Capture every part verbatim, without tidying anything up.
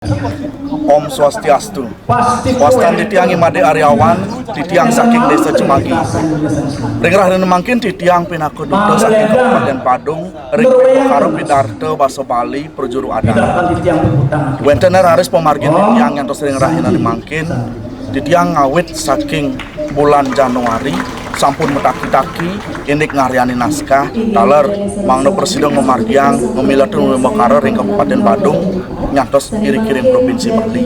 Om Swastiastu. Wastan titiang I Made Aryawan, titiang saking Desa Cemagi. Ring rahina mangkin titiang pinaka duta saking Kabupaten Badung, ring Wekara Pidarta Basa Bali perjuru adat. Wenten raris pamargin titiang ngantos ring rahina mangkin, titiang ngawit saking bulan Januari sampun mataki-taki indik ngaryanin naskah taler mangda prasida ngamargiang ngamiletin wimbakara ring Kabupaten Badung ngantos iriki ring Provinsi Bali.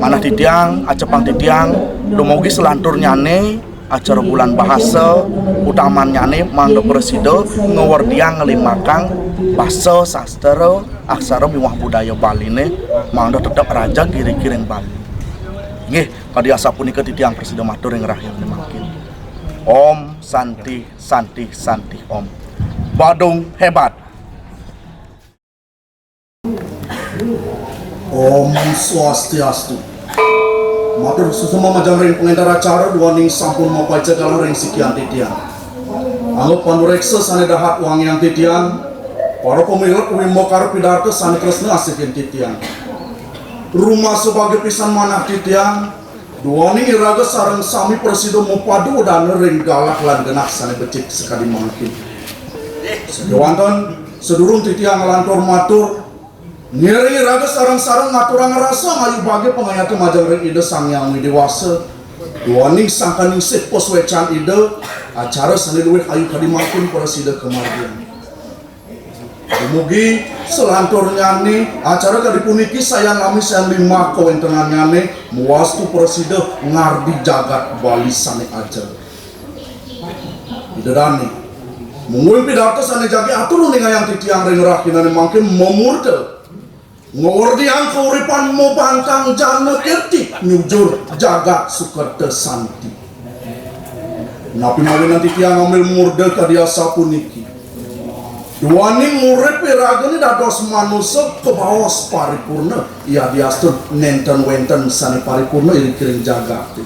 Manah titiang, acepang titiang, dumugi salanturnyane acara bulan bahasa, utamannyane mangda prasida ngawerdiang nglimbakang basa, sastra, aksara miwah budaya Baline mangda tetep rajeg iriki ring Bali. Nggih, kadi asapunika titiang prasida matur ring rahina mangkin. Om Santi, Santi, Santi Om. Badung hebat. Om Swastiastu. Matur suksma majeng ring pangenter acara duaning sampun mapaica galah ring sikian titiang. Angga panureksa sane dahat wangiang titiang, para pamilet wimbakara pidarta sane tresna asihin titiang. Rumasa bagia pisan manah titiang, duaning iraga sareng sami prasida mapadu wedana ring galah lan genah sane becik sakadi mangkin. Sakewanten, sadurung titiang nglantur matur, ngiring iraga sareng-sareng ngaturang rasa ngayu bagia pangayatna majeng ring Ida Sang Hyang Widi Wasa. Duaning sangkaning sih pasuecan Ida, acara sane luih ayu kadi mangkin prasida kamargiang. Dumugi salanturnyane acara kadi puniki sayan lami sayan limang kawentenannyane mawastu prasida ngardi jagat Bali sane ajeg. Ida dane. Mungguing pidarta sane jagi atur uningayang titiang ring rahinane mangkin mamurda ngawerdiang kauripan mabantang jana kerti nyujur jagat sukerta santi. Napi mawinan titiang ngambil murda kadi asapuniki? Duaning urip iragane dados manusa kabaos paripurna, yadiastun nenten wenten sane paripurna iriki ring jagate.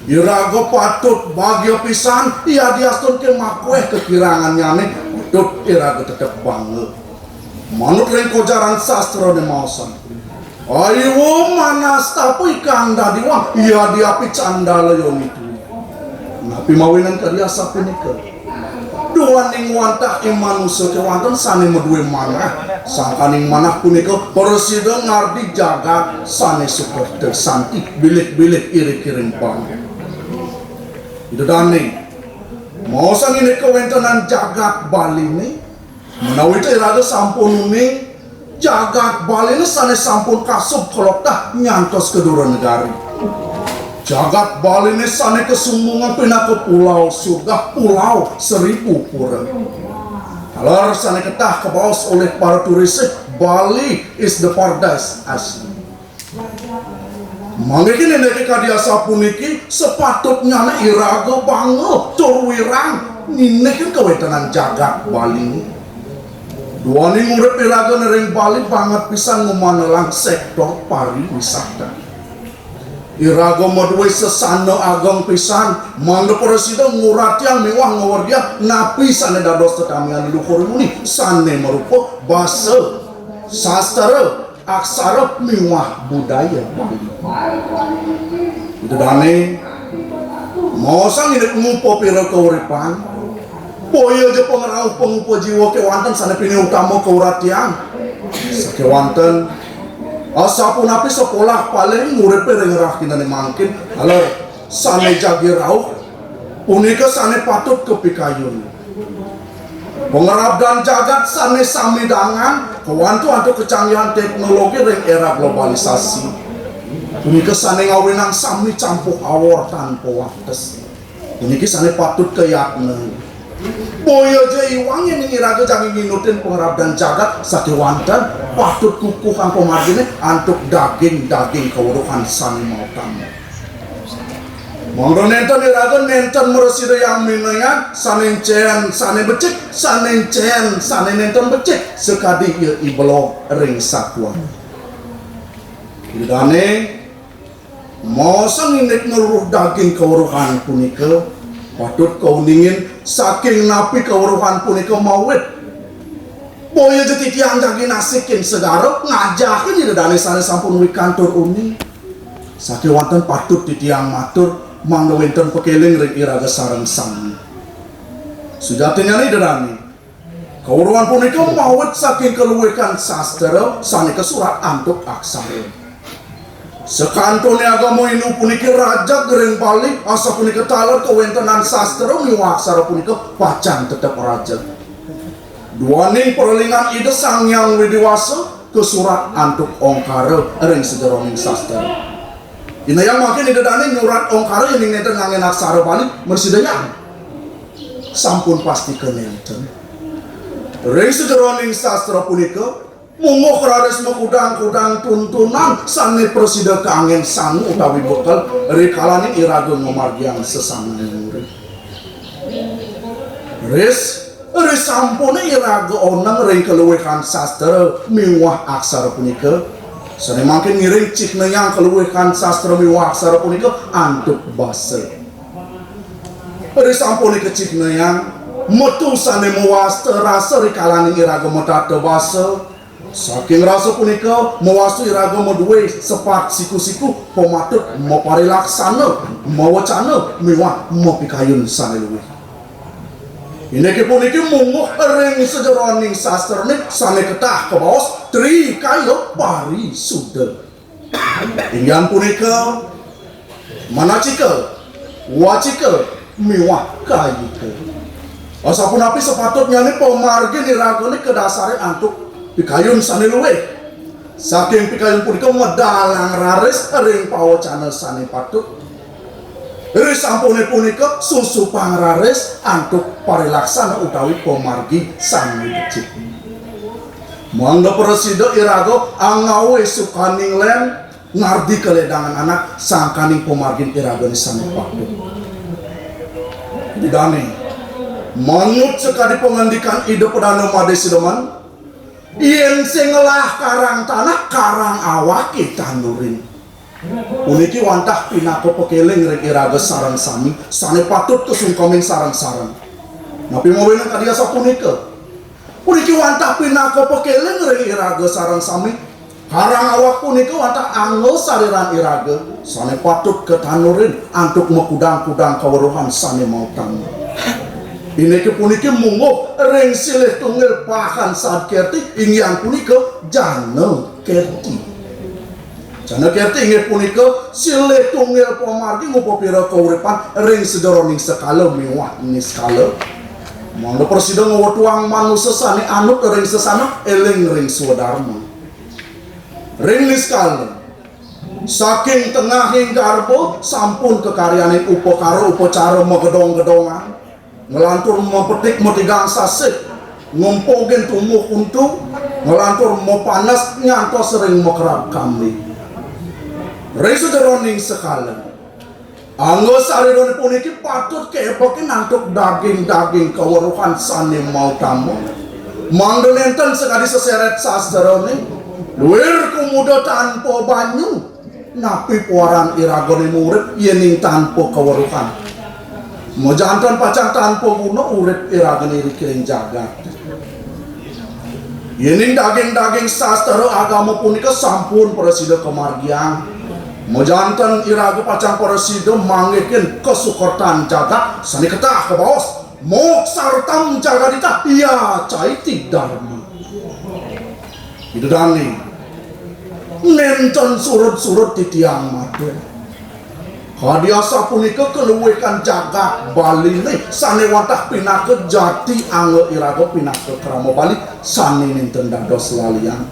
Iraga patut bagia pisan, yadiastun ke makueh kakirangannyane, patut iraga tetep bangga. Manut ring kojaran sastrane maosang, "Aiwa manastapa ikang dadiwang, yadiapi candala yonitu." Napi mawinan kadi asapunika? Duaning wantah i manusa kewanten sane madue manah, sangkaning manah punika prasida ngardi jagat sane sukerta santi, bilih-bilih iriki ring Bali. Ida dane, maosang indik kawentenan jagat Baline, menawi ta iraga sampun uning, jagat Baline sane sampun kasub kaloktah nyantos ka dura negari. Jagat Baline sane kasumbungan pinaka pulau surga, pulau seribu pura. Taler sane ketah kabaos olih para turis, Bali is the paradise asli. Manggihin indike kadi asapuniki, sapatutnyane iraga bangga tur wirang nindikin kawentenan jagat Bali. Duaning urip iragane ring Bali banget pisan ngumanelang sektor pariwisata. Iraga madue sesana ageng pisan, mangda prasida nguratiang miwah ngawerdiang napi sane dados tetamian leluhur muni, sane marupa basa, sastra, aksara miwah budaya Bali. Ida dane, maosang indik ngupa pira kauripan, boya ja pangrauh pangupa jiwa kewanten sane pinih utama kauratiang. Sakewanten, asapunapi sapolah paling nguripe ring rahinane mangkin, taler sane jagi rauh, punika sane patut kapikayun. Pangrabdan jagat sane samidangan, kawantu antuk kecanggihan teknologi ring era globalisasi. Punika sane ngawinang sami campuh awor tanpa wates. Puniki sane patut kayatna. Boya ja iwang yen iraga jagi nginutin pangrabdan jagat sakewanten, patut kukuhang pamargine antuk daging-daging kaweruhan sane mautama. Mangda nenten iraga nenten mrasidayang minayat sane encen, sane becik, sane encen, sane nenten becik, sakadi ia i belog ring satuan. Ida dane, maosang indik ngweruh daging kaweruhan punika, patut kauningin saking napi kaweruhan punika mawit. Boya ja titiang jagi nasikin segara ngajakin Ida Dane sane sampun wikantur uning. Sakewanten patut titiang matur mangda wenten pakeling ring iraga sareng sami. Sujatinnyane Ida Dane, kaweruhan punika mawit saking kaluihan sastra sane kasurat antuk aksara. Sakantone agama Hindu puniki rajeg ring Bali, asapunika taler kawentenan sastra miwah aksara punika pacang tetep rajeg. Duaning pralinggan Ida Sang Hyang Widi Wasa kasurat antuk ongkara ring sajeroning sastra. Indayang mangkin Ida Dane nyurat ongkara yening nenten nganggen aksara Bali, mresidayang? Sampun pastika nenten. Ring sajeroning sastra punika, mungguh raris makudang-kudang tuntunan sane prasida kanggen sangu utawi bekel rikalaning iraga ngamargiang sesananing murid. Ris, risampune iraga oneng ring kaluihan sastra miwah aksara punika, sane mangkin ngiring cihnayang kaluihan sastra miwah aksara punika antuk basa. Risampune kacihnayang, metu sane mawasta rasa rikalaning iraga matata basa. Saking rasa punika, mawastu iraga madue sepat siku-siku pamatut maparilaksana, mawecana, miwah mapikayun sane luih. Indike puniki mungguh ring sajeroning sastrane sane ketah kabaos Tri Kaya Parisuda. Inggih punika manacika, wacika, miwah kayika. Asapunapi sapatutnyane pamargin iragane kadasarin antuk pikayun sane luih. Saking pikayun punika medalang raris ring pawecana sane patut. Risampune punika susupang raris antuk parilaksana utawi pamargi sane becik. Mangda prasida iraga angawe sukaning len ngardi kaledangan anak sangkaning pamargin iragane sane patut. Dane, manut sakadi pangandikan Ida Padana Made Sideman, yen sing ngelah karang tanah, karang awake tandurin. Puniki wantah pinaka pakeling ring iraga sareng sami, sane patut kasungkemin sareng-sareng. Napi mawinan kadi asapunika? Puniki wantah pinaka pakeling ring iraga sareng sami. Karang awak punika wantah angga sariran iraga, sane patut katandurin antuk makudang-kudang kaweruhan sane mautama. Indike puniki mungguh ring silih tunggil pahan sad kerti, inggih punika jana kerti. Jana kerti inggih punika silih tunggil pamargi ngupapira kauripan ring sajeroning sekala miwah niskala. Mangda prasida ngwetuang manusa sane anut ring sesana, eling ring swadarma. Ring niskala, saking tengahing garba sampun kakaryanin upakara upacara magedong-gedongan. Nglantur mapetik matigang sasih, ngumpugin tumbuh kuntu, nglantur mapanes ngantos ring makerab kambing. Ring sajeroning sekala, angga sarirane puniki patut kaepekin antuk daging-daging kaweruhan sane mautama. Mangda nenten sakadi seseret sastrane, luir kumuda tanpa banyu. Napi puaran iragane murip yening tanpa kaweruhan? Majanten pacang tanpa guna urip iragane iriki ring jagat. Yening daging-daging sastra agama punika sampun prasida kamargiang, majanten iraga pacang prasida manggihin kasukertan jagat sane ketah kabaos, "Moksartham jagadhita yacaiti dharma." Ida dane, nenten surud-surud titiang matur. Kadi asapunika kaluihan jagat Baline sane wantah pinaka jati angga iraga pinaka krama Bali sane nenten dados lalian.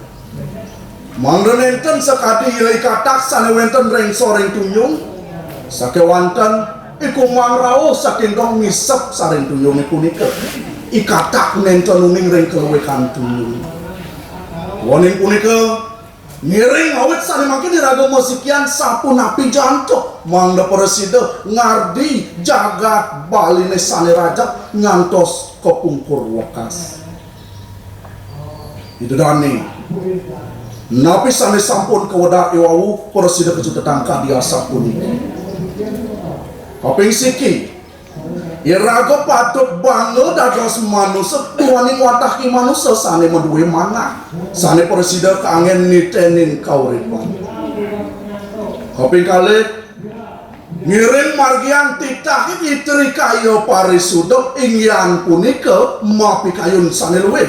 Mangda nenten sakadi ya i katak sane wenten ring soring tunjung, sakewanten i kumang rauh saking dong ngisep saring tunjunge punika. I katak nenten uning ring kaluihan tunjung. Duaning punika, ngiring awit sane mangkin iraga masikian sapunapi jantuk mangda prasida ngardi jagat Baline sane rajeg ngantos kapungkur wekas. Ida dane, napi sane sampun kawedah i wau prasida kacutetang kadi asapuniki. Kaping siki, Iraga patut bangga dados manusa, duaning wantah i manusa sane maduwe manah, sane prasida kanggen nitenin kauripan. Kaping kalih, ngiring margiang titah i Tri Kaya Parisuda, inggih punika mapikayun sane luih.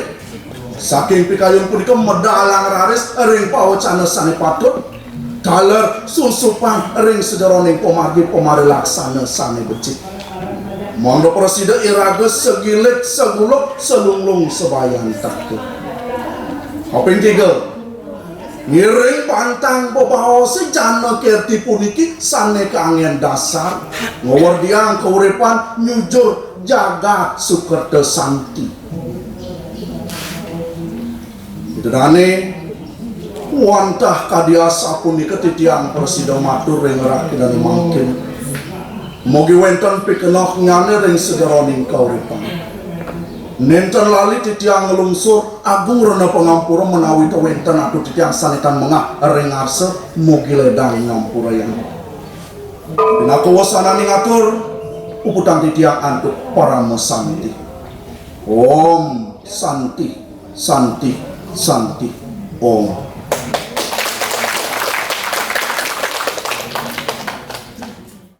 Saking pikayun punika medalang raris ring pawecana sane patut, taler susupang ring sajeroning pamargi pamarilaksana sane becik. Mangda prasida iraga sagilik saguluk salunglung sabayantaka. Kaping tiga, ngiring pantang bebaosa jana kerti puniki sane kanggen dasar ngwerdiang kauripan nyujur jagat sukerta santi. Ida dane wantah kadi asapunika titiang prasida matur ring rakinane mangkin. Mugi wenten pikenohnyane ring sajeroning kauripan. Nenten lali titiang nglungsur, agung rena pangampura menawi ta wenten atur titiang sane tan mengah ring arsa, mugi ledang ngampurayang. Pinaka wasananing atur, puputang titiang antuk parama santi. Om Santi, Santi, Santi, Om.